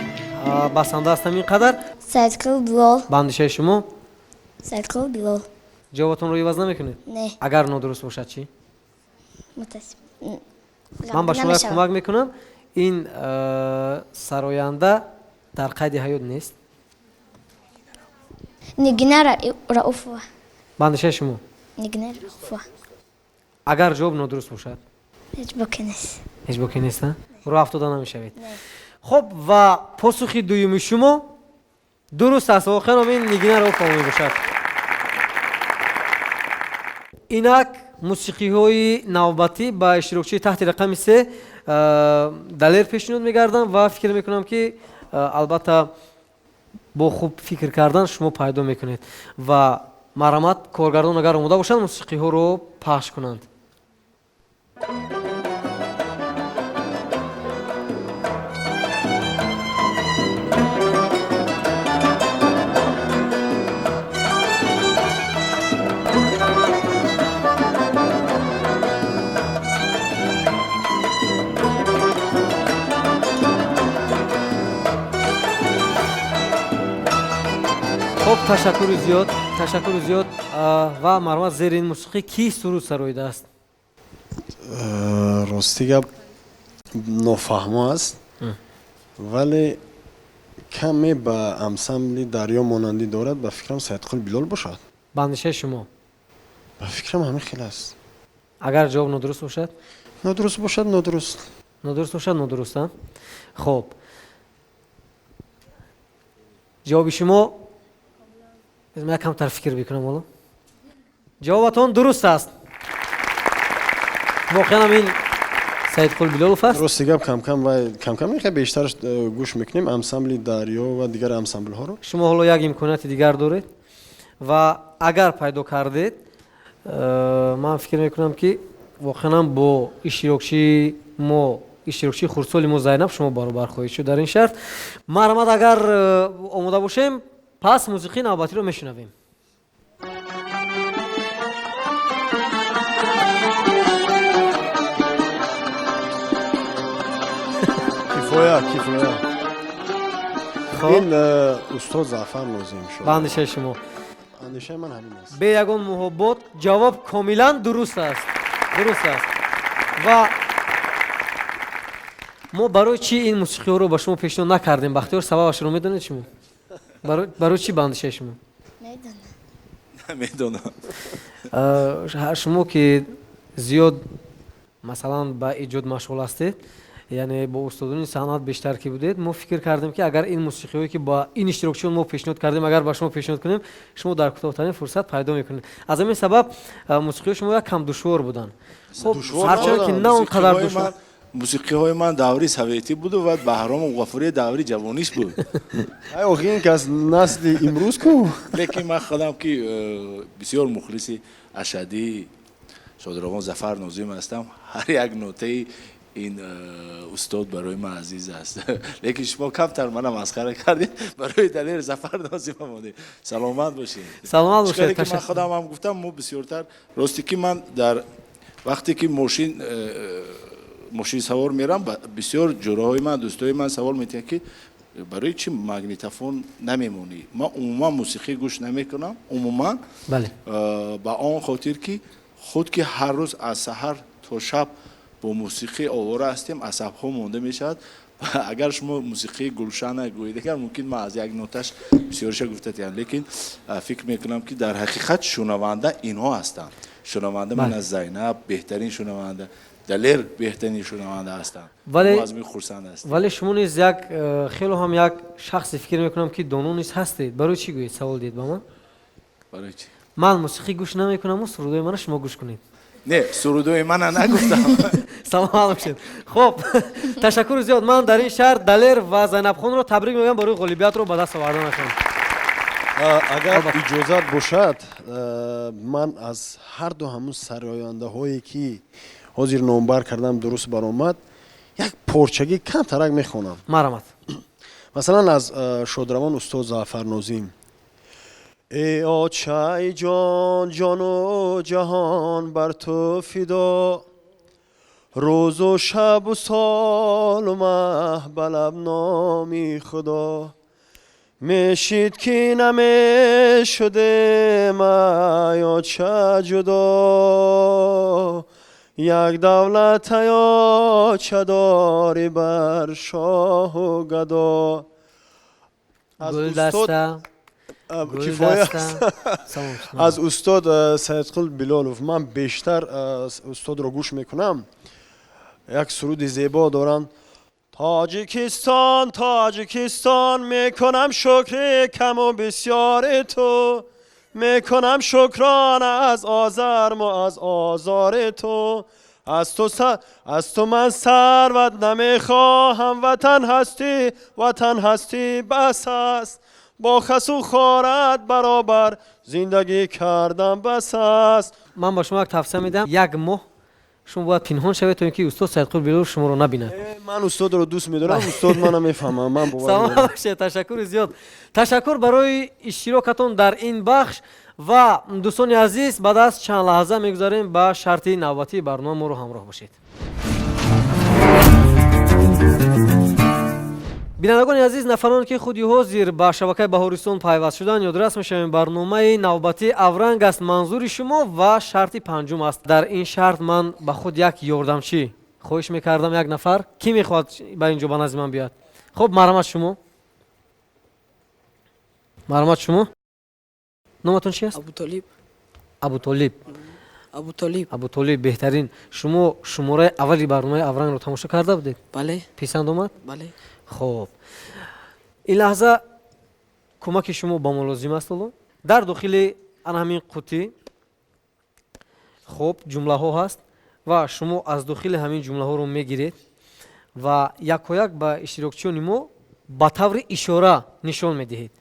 Speaker 1: басанда аст ҳамин қадар.
Speaker 3: Саидқул Билол.
Speaker 1: Ба андешаи шумо?
Speaker 3: Саидқул Билол.
Speaker 1: Ҷавобатонро иваз намекунед?
Speaker 3: Не.
Speaker 1: Агар нодуруст бошад чӣ?
Speaker 3: Мутаассиф.
Speaker 1: Ман ба шумо як кӯмак мекунам. Ин сароянда дар қайди ҳаёт нест.
Speaker 3: Нигина Рауфова.
Speaker 1: Ба андешаи шумо?
Speaker 3: Нигина Рауфова.
Speaker 1: Агар ҷавоб нодуруст бошад?
Speaker 3: Ҳеҷ боке нест.
Speaker 1: Ҳеҷ боке нест, роҳ афтода намешавед. Хуб, ва посухи дуюми шумо дуруст аст. Воқеан ин Нигина Рауфова мебошад. Инак мусиқиҳои навбатӣ ба иштирокчии таҳти рақами се Далер пешниҳод мегарданд ва фикр мекунам, ки албатта бо хуб фикр кардан шумо пайдо мекунед. Ва марҳамат, коргардон агар омода бошанд, мусиқиҳоро пахш кунанд. Хуб, ташаккури зиёд, ташаккури зиёд. Ва марҳамат, зери ин мусиқӣ кӣ суруд сароидааст?
Speaker 4: Рости гап, нофаҳмо аст, вале каме ба ансамбли Дарё монандӣ дорад. Ба фикрам, Саидқул Билол бошад.
Speaker 1: Ба андешаи шумо?
Speaker 4: Ба фикрам, ҳамин хел аст.
Speaker 1: Агар ҷавоб нодуруст бошад?
Speaker 4: Нодуруст бошад, нодуруст.
Speaker 1: Нодуруст бошад, нодуруст. Хуб, ҷавоби шумо, ман камтар фикр бикунам ҳоло. Ҷавобатон дуруст аст. Воқеан ин Саидқул Билолов аст.
Speaker 4: Рости гап, камкам ва камкам хеле бештар гӯш мекунем ансамбли Дарё ва дигар ансамблҳоро.
Speaker 1: Шумо ҳоло як имконияти дигар доред ва агар пайдо кардед, ман фикр мекунам, ки воқеан бо иштирокчии мо, иштирокчии хурдсоли мо Зайнаб, шумо баробар хоҳед шуд дар ин шарт. Марҳамат, агар омода бошем, пас мусиқии навбатиро мешунавем.
Speaker 4: Кифоя, кифоя.
Speaker 1: Хоб.
Speaker 4: Ин устод Зафар Нозим шуд.
Speaker 1: Ба андешаи шумо?
Speaker 4: Андешаи ман ҳамин аст.
Speaker 1: Бе ягон муҳобот, ҷавоб комилан дуруст аст, дуруст аст. Ва мо барои чӣ ин мусиқиҳоро ба шумо пешниҳод накардем, Бахтиёр? Сабабашро медонед шумо? Барои чӣ, ба андешаи шумо?
Speaker 3: Медонам.
Speaker 2: Намедонам.
Speaker 1: Шумо ки зиёд, масалан, ба эҷод машғул ҳастед, яъне бо устодони санъат бештар ки будед, мо фикр кардем, ки агар ин мусиқиҳое, ки ба ин иштирокчиён мо пешниҳод кардем, агар ба шумо пешниҳод кунем, шумо дар кӯтоҳтарин фурсат пайдо мекунед. Аз ҳамин сабаб мусиқиҳои шумо як кам душвор буданд. Хуб, ҳарчанд ки на он қадар душвор.
Speaker 2: Мусиқиҳои ман даври советӣ буду ва Баҳрому Ғафурӣ даври ҷавониш буд.
Speaker 4: Ай, охи ин кас насли имрӯз ку.
Speaker 2: Лекин ман худам ки бисёр мухлиси ашаддии шодравон Зафар Нозим ҳастам, ҳар як нотаи ин устод барои ман азиз аст. Лекин шумо камтар мана масхара кардед, барои Далер Зафар Нозима мондед. Саломат бошед.
Speaker 1: Саломат бошед.
Speaker 2: Ки ман худам ҳам гуфтам, мо бисёртар, росте ки, ман дар вақте ки мошин савор мерам, бисёр ҷураҳои ман, дӯстои ман савол метиҳанд, ки барои чӣ магнитофон намемонӣ. Ман умуман мусиқӣ гӯш намекунам, умуман, ба он хотир ки худ ки ҳар рӯз аз саҳар то шаб бо мусиқӣ овора ҳастем, асабҳо монда мешавад. Агар шумо мусиқии Гулшана гӯед, агар мумкин ман аз як ноташ бисёриша гуфта тиҳам. Лекин фикр мекунам, ки дар ҳақиқат шунаванда инҳо ҳастанд. Шунаванда ман аз Зайнаб беҳтарин шунаванда, Далер беҳтарин шунаванда ҳастанд. Аз мин хурсанд ҳастем.
Speaker 1: Вале шумо низ як хело ҳам як шахсе, фикр мекунам, ки доно низ ҳастед. Барои чӣ гӯед, савол диҳед ба ман?
Speaker 2: Барои чӣ?
Speaker 1: Ман мусиқӣ гӯш намекунаму сурудои мана шумо гӯш кунед.
Speaker 2: Не, сурудои мана нагуфтам.
Speaker 1: Саломат бошед. Хуб, ташаккури зиёд. Ман дар ин шаҳр Далер ва Зайнабхонро табрик мегӯям барои ғолибиятро ба даст оварданашон.
Speaker 4: Агар иҷозат бошад, ман аз ҳарду ҳамун сарояндаҳое, ки ҳозир номбар кардам, дуруст баромад, як порчагӣ камтарак мехонам.
Speaker 1: Марҳамат.
Speaker 4: Масалан, аз шодравон устод Зафар Нозим: Э очаи ҷон, ҷону ҷаҳон бар ту фидо. Рӯзу шабу солу маҳ ба лаб номи Худо. Мешид ки намешудем ё ча ҷудо, як давлата ё ча дорӣ бар шоҳу гадо. Аз устод кифоя аз устод Саидқул Билолов ман бештар устодро гӯш мекунам. Як суруди зебо доранд. Тоҷикистон, Тоҷикистон, мекунам шукри каму бисёри ту, мекунам шукрона аз озарму аз озори ту. Аз ту ман сарват намехоҳам, ватан ҳастӣ, ватан ҳастӣ бас аст. Бо хасу хорат баробар зиндагӣ кардам бас аст.
Speaker 1: Ман ба шумо як тавсия медиҳам, як моҳ шумо бояд пинҳон шавед, то ин ки устод Саидқул Билолов шуморо набинад.
Speaker 4: Ман устодро дӯст медорам, устод мана мефаҳмам, ман бовар
Speaker 1: Саломат
Speaker 4: дорам.
Speaker 1: бошед, ташаккури зиёд. Ташаккур барои иштирокатон дар ин бахш. Ва дӯстони азиз, баъд аз чанд лаҳза мегузарем ба шарти навбатии барнома, моро ҳамроҳ бошед. Бинандагони азиз, нафароне ки худи ҳозир ба шабакаи Баҳористон пайваст шуданд, ёдрас мешавем, барномаи навбатии Авранг аст манзури шумо ва шарти панҷум аст. Дар ин шарт ман ба худ як ёрдамчӣ хоҳиш мекардам. Як нафар кӣ мехоҳад ба ин ҷо ба назди ман биёяд? Хуб, марҳамат шумо, марҳамат шумо. Номатон чи аст?
Speaker 5: Абутолиб.
Speaker 1: Абутолиб.
Speaker 5: Абутолиб.
Speaker 1: Абутолиб, беҳтарин. Шумо шумораи аввали барномаи Аврангро тамошо карда будед?
Speaker 5: Бале.
Speaker 1: Писанд омад?
Speaker 5: Бале.
Speaker 1: Хуб, ин лаҳза кӯмаки шумо ба мо лозим аст. Ҳоло дар дохили ана ҳамин қутӣ хуб ҷумлаҳо ҳаст ва шумо аз дохили ҳамин ҷумлаҳоро мегиред ва якояк ба иштирокчиёни мо ба таври ишора нишон медиҳед.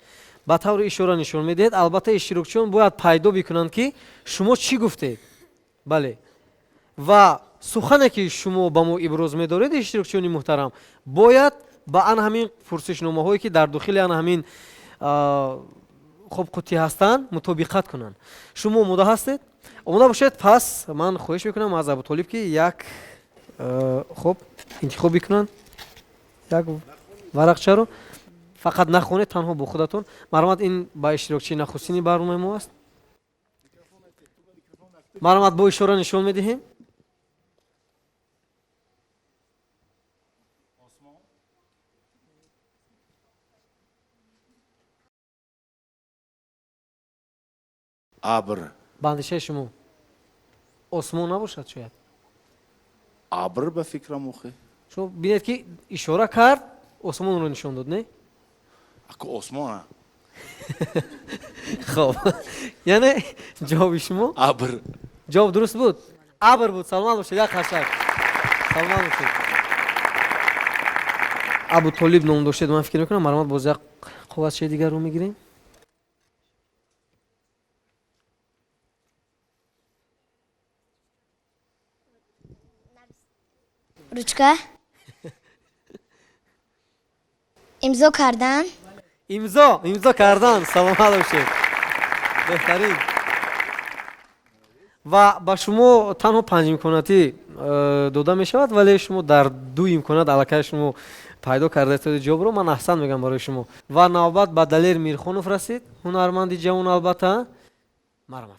Speaker 1: Ба таври ишора нишон медиҳед. Албатта, иштирокчиён бояд пайдо бикунанд, ки шумо чӣ гуфтед. Бале, ва сухане ки шумо ба мо иброз медоред, иштирокчиёни муҳтарам, бояд ба ана ҳамин пурсишномаҳое ки дар дохили ана ҳамин хуб қутӣ ҳастанд, мутобиқат кунанд. Шумо омода ҳастед? Омода бошед, пас ман хоҳиш мекунам аз Абутолиб, ки як хуб интихоб бикунанд як варақчаро. Фақат нахонед, танҳо бо худатон. Марҳамат, ин ба иштирокчии нахустини барномаи мо аст. Марҳамат, бо ишора нишон медиҳем.
Speaker 2: Абр.
Speaker 1: Ба андешаи шумо осмон набошад шояд?
Speaker 2: Абр ба фикрам охи.
Speaker 1: Шумо бинед, ки ишора кард, осмонро нишон дод, не?
Speaker 2: Аку осмона.
Speaker 1: Хоб, яъне ҷавоби шумо?
Speaker 2: Абр.
Speaker 1: Ҷавоб дуруст буд, абр буд. Саломат бошед, як қарсак. Саломат бошед. Абутолиб ном доштед, ман фикр мекунам. Марҳамат, боз як қоғазчаи дигарро мегирем.
Speaker 3: Ручка, имзо кардан.
Speaker 1: Имзо, имзо кардан. Саломат бошед, беҳтарин. Ва ба шумо танҳо панҷ имконатӣ дода мешавад, вале шумо дар ду имконият аллакай шумо пайдо кардаед ҷавобро. Ман аҳсан мегӯям барои шумо. Ва навбат ба Далер Мирхонов расид, ҳунарманди ҷавон, албатта. Марҳамат.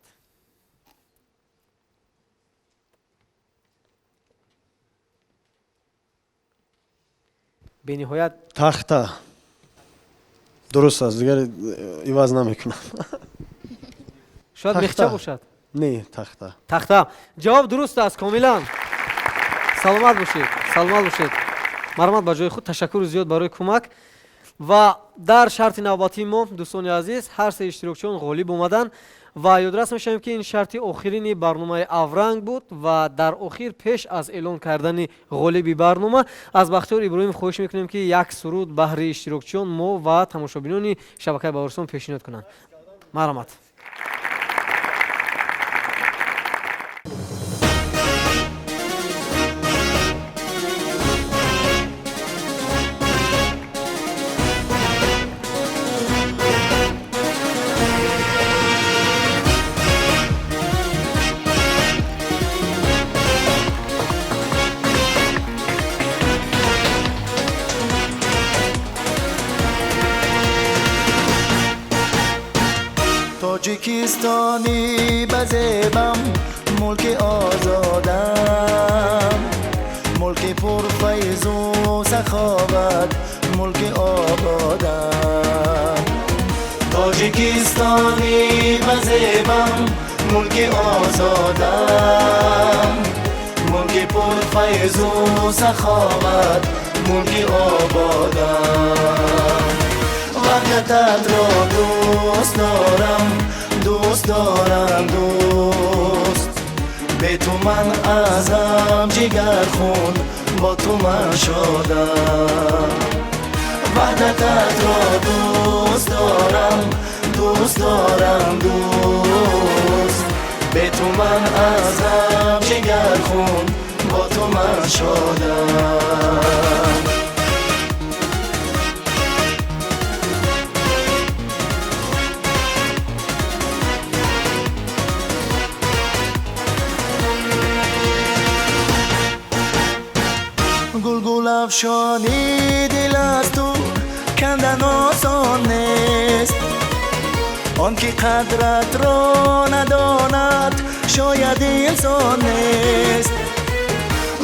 Speaker 1: Бениҳоят.
Speaker 4: Тахта дуруст аст, дигар иваз намекунам.
Speaker 1: Шояд
Speaker 4: Тахта.
Speaker 1: мехча бошад?
Speaker 4: Не, тахта.
Speaker 1: Тахта. Ҷавоб дуруст аст комилан. Саломат бошед, саломат бошед. Марҳамат, ба ҷои худ. Ташаккури зиёд барои кӯмак. Ва дар шарти навбатии мо, дӯстони азиз, ҳар се иштирокчиён ғолиб омаданд ва ёдрас мешавем, ки ин шарти охирини барномаи Авранг буд. Ва дар охир, пеш аз эълон кардани ғолиби барнома, аз Бахтиёр Иброҳимов хоҳиш мекунем, ки як суруд баҳри иштирокчиён мо ва тамошобинони шабакаи Баҳористон пешниҳод кунанд. Марҳамат.
Speaker 5: Тоҷикистони базебам, мулки озодам, мулки пурфайзу саховат, мулки ободам. Тоҷикистони базебам, мулки озодам, мулки пурфайзу саховат, мулки ободам. Ваҳдататро дӯст дорам, дӯст дорам, дӯст. Бе ту ман аз ғам ҷигархун, бо ту ман шодам. Ваҳдататро дӯст дорам, дӯст дорам, дӯст. Бе ту ман аз ғам ҷигархун, бо ту ман шодам. Гулгулафшони дил аз ту кандан осон нест. Он ки қадратро надонад, шояд инсон нест.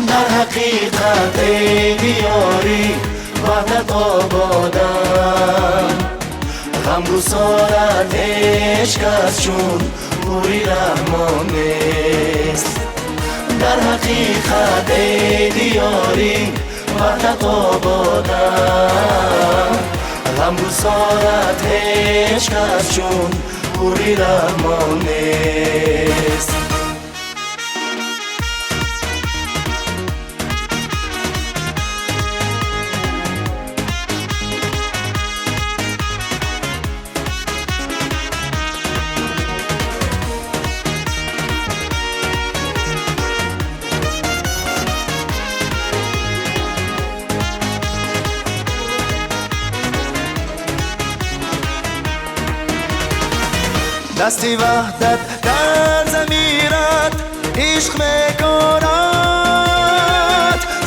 Speaker 5: Дар ҳақиқат, эй диёри ваҳдат ободам, ғамгусорат ҳеҷ кас чун пури раҳмон нест. Дар ҳақиқат, эй диёри ваҳдат ободам, ғамгусорат ҳеҷ кас чун пури раҳмон нест. Дасти ваҳдат дар замират ишқ мекорад,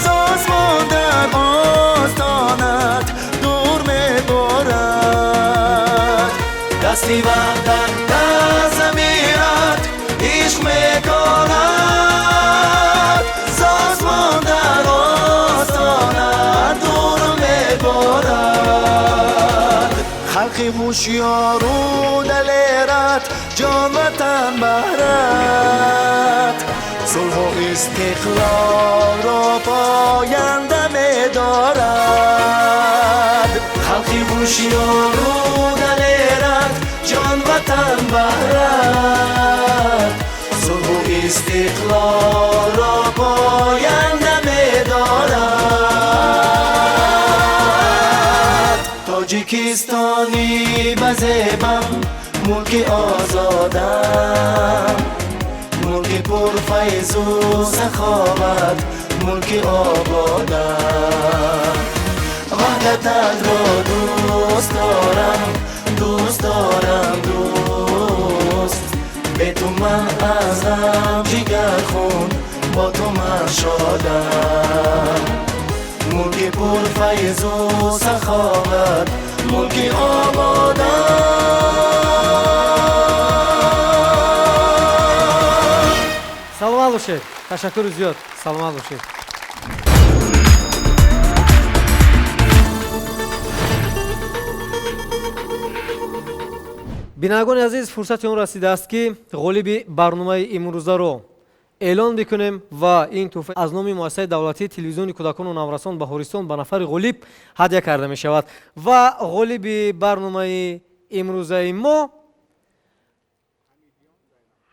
Speaker 5: з осмон дар остонат дур меборад. Дасти ваҳдат дар замират ишқ мекорад, з осмон дар остонат дур меборад. Халқи ҳушёру далерат ҷон ватан баҳрат, сулҳу истиқлолро поянда медорад. Халқи ҳушёру далерат ҷон ватан баҳрат, сулҳу истиқлолро поянда медорад. Тоҷикистони базебам, мулки озодам, мулки пурфайзу саховат, мулки ободам. Ваҳдататро дӯст дорам, дӯст дорам, дӯст. Бе ту ман аз ғам ҷигархун, бо ту ман шодам. Мулки пурфайзу саховат, мулки ободам.
Speaker 1: Саломат бошед, ташаккури зиёд, саломат бошед. Бинандагони азиз, фурсати он расидааст, ки ғолиби барномаи имрӯзаро эълон бикунем ва ин тӯҳфа аз номи муассисаи давлатии телевизиони кӯдакону наврасон Баҳористон ба нафари ғолиб ҳадя карда мешавад. Ва ғолиби барномаи имрӯзаи мо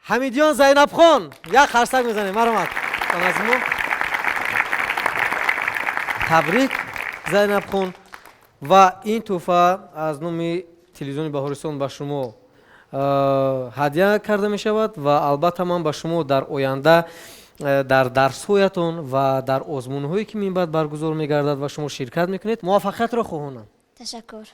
Speaker 1: Ҳамидиён Зайнабхон. Як қарсак мезанем, марҳамат ба назди мо. Табрик, Зайнабхон, ва ин тӯҳфа аз номи телевизиони Баҳористон ба шумо ҳадя карда мешавад. Ва албатта ман ба шумо дар оянда дар дарсҳоятон ва дар озмунҳое, ки минбаъд баргузор мегардад ва шумо ширкат мекунед, муваффақиятро хоҳонам.
Speaker 3: Ташаккур.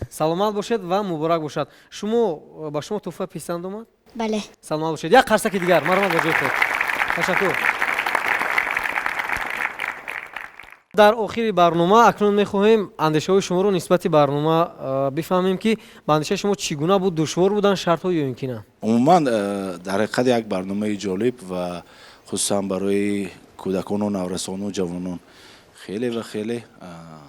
Speaker 1: Саломат бошед ва муборак бошад. Шумо, ба шумо тӯҳфа писанд омад?
Speaker 3: Бале.
Speaker 1: Саломат бошед. Як қарсаки дигар, марҳамат ба ҷои худ. Ташаккур. Дар охири барнома акнун мехоҳем андешаҳои шуморо нисбати барнома бифаҳмем, ки ба андешаи шумо чӣ гуна буд, душвор буданд шартҳо ё ин ки на?
Speaker 2: Умуман, дар ҳақиқат як барномаи ҷолиб ва хусусан барои кӯдакону наврасону ҷавонон хеле ва хеле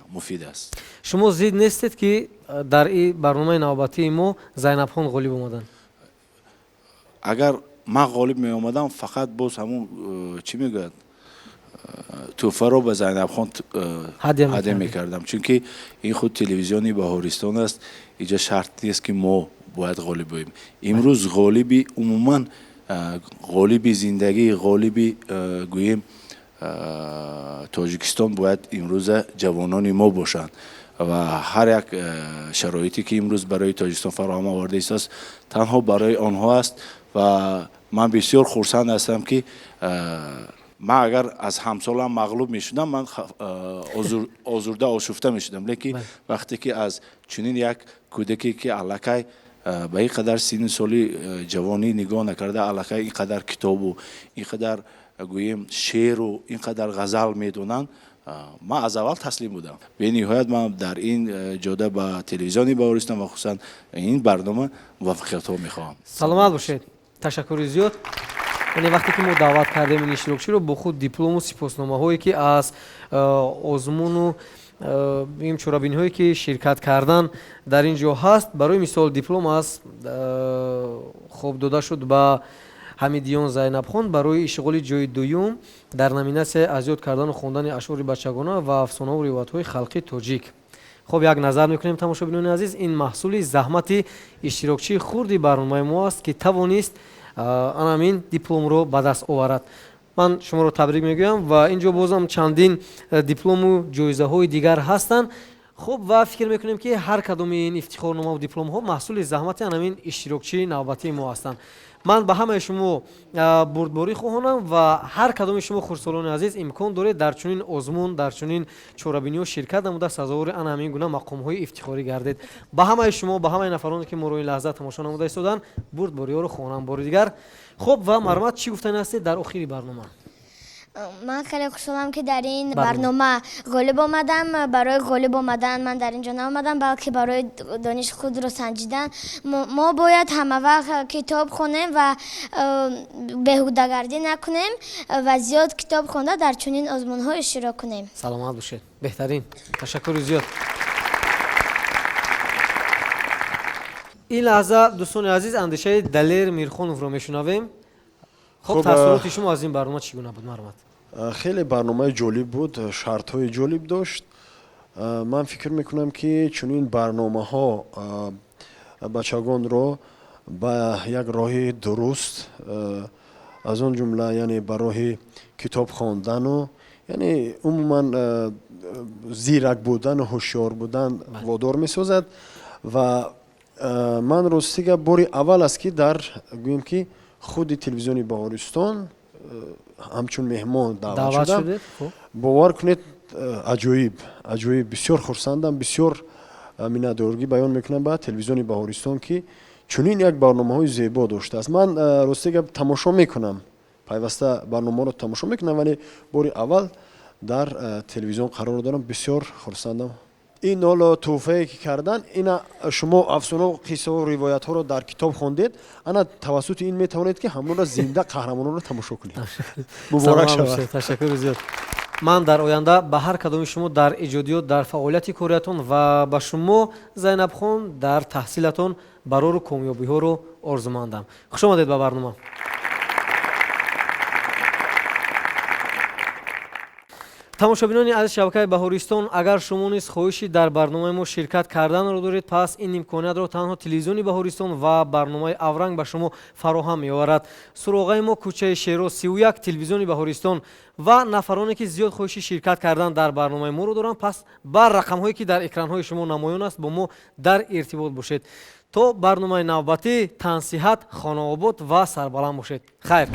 Speaker 2: муфид аст.
Speaker 1: Шумо зид нестед, ки дар ин барномаи навбатии мо Зайнабхон ғолиб омаданд?
Speaker 2: Агар ман ғолиб меомадам, фақат боз ҳамун чӣ мегӯяд, тӯҳфаро ба Зайнабхон ҳадя мекардам, чунки ин худ телевизиони Баҳористон аст. Инҷа шарт нест, ки мо бояд ғолиб боем. Имрӯз ғолиби, умуман ғолиби зиндагӣ, ғолиби, гӯем, Тоҷикистон бояд имрӯза ҷавонони мо бошанд ва ҳар як шароите, ки имрӯз барои Тоҷикистон фароҳам оварда истодааст, танҳо барои онҳо аст. Ва ман бисёр хурсанд ҳастам, ки ман агар аз ҳамсолам мағлуб мешудам, ман озурда, ошуфта мешудам, лекин вақте ки аз чунин як кӯдаке, ки аллакай ба ин қадар синну соли ҷавонӣ нигоҳ накарда, аллакай ин қадар китобу, ин қадар, гӯем, шеъру ин қадар ғазал медонанд, ман аз аввал таслим будам. Бениҳоят ман дар ин ҷода ба телевизиони Баҳористон ва хусусан ин барнома муваффақиятҳо мехоҳам.
Speaker 1: Саломат бошед, ташаккури зиёд. Яъне вақте ки мо даъват кардем ин иштирокчиро, бо худ диплому сипосномаҳое, ки аз озмуну ин чорабиниҳое, ки ширкат кардан, дар ин ҷо ҳаст. Барои мисол, диплом аз хоб дода шуд ба Ҳамидиён Зайнабхон барои ишғоли ҷои дуюм дар номинатсияи аз ёд кардану хондани ашъори бачагона ва афсонаву ривоятҳои халқи тоҷик. Хоб, як назар мекунем, тамошобинони азиз, ин маҳсули заҳмати иштирокчии хурди барномаи мо аст, ки тавонист анамин дипломро ба даст оварад. Ман шуморо табрик мегӯям ва ин ҷо бозам чандин диплому ҷоизаҳои дигар ҳастанд. Хуб, ва фикр мекунем, ки ҳар кадоми ин ифтихорномаву дипломҳо маҳсули заҳмати анамин иштирокчии навбатии мо ҳастанд. Ман ба ҳамаи шумо бурдборӣ хоҳонам ва ҳар кадоми шумо, хурдсолони азиз, имкон доред дар чунин озмун, дар чунин чорабиниҳо ширкат намуда, сазовори ана ҳамин гуна мақомҳои ифтихорӣ гардед. Ба ҳамаи шумо, ба ҳамаи нафароне, ки моро ин лаҳза тамошо намуда истоданд, бурдбориҳоро хоҳонам бори дигар. Хуб, ва марҳамат, чӣ гуфтани ҳастед дар охири барнома?
Speaker 3: Ман хеле хушҳолам, ки дар ин барнома ғолиб омадам. Барои ғолиб омадан ман дар ин ҷо наомадам, балки барои дониши худро санҷидан. Мо бояд ҳамавақт китоб хонем ва беҳудагардӣ накунем ва зиёд китоб хонда, дар чунин озмунҳо иштирок кунем.
Speaker 1: Саломат бошед, беҳтарин, ташаккури зиёд. Ин лаҳза, дӯстони азиз, андешаи Далер Мирхоновро мешунавем. Хуб, таассуроти шумо аз ин барнома чӣ гуна буд, марҳамат?
Speaker 4: Хеле барномаи ҷолиб буд, шартҳои ҷолиб дошт. Ман фикр мекунам, ки чунин барномаҳо бачагонро ба як роҳи дуруст, аз он ҷумла, яъне ба роҳи китоб хондану, яъне умуман зирак будану ҳушёр будан водор месозад. Ва ман, рости гап, бори аввал аст, ки дар, гӯем ки, худи телевизиони Баҳористон ҳамчун меҳмон даъват шудам. Бовар кунед, аҷоиб, аҷоиб, бисёр хурсандам, бисёр миннатдоргӣ баён мекунам ба телевизиони Баҳористон, ки чунин як барномаҳои зебо доштааст. Ман, рости гап, тамошо мекунам, пайваста барномаро тамошо мекунам, вале бори аввал дар телевизион қарор дорам, бисёр хурсандам. Ин ҳоло тӯҳфае ки кардан, ина шумо афсону қиссаву ривоятҳоро дар китоб хондед, ана тавассути ин метавонед, ки ҳамонро зинда, қаҳрамононро тамошо кунед. Муборак шавад.
Speaker 1: Ташаккури зиёд. Ман дар оянда ба ҳар кадоми шумо дар эҷодиёт, дар фаъолияти кориятон ва ба шумо, Зайнабхон, дар таҳсилатон барору комёбиҳоро орзумандам. Хуш омадед ба барнома. Тамошобинони азиз шабакаи Баҳористон, агар шумо низ хоҳиши дар барномаи мо ширкат карданро доред, пас ин имкониятро танҳо телевизиони Баҳористон ва барномаи Авранг ба шумо фароҳам меоварад. Суроғаи мо: кӯчаи Шеро, 31, телевизиони Баҳористон. Ва нафароне, ки зиёд хоҳиши ширкат кардан дар барномаи моро доранд, пас ба рақамҳое, ки дар экранҳои шумо намоён аст, бо мо дар иртибот бошед. То барномаи навбатӣ тансиҳат, хонаобод ва сарбаланд бошед. Хайр.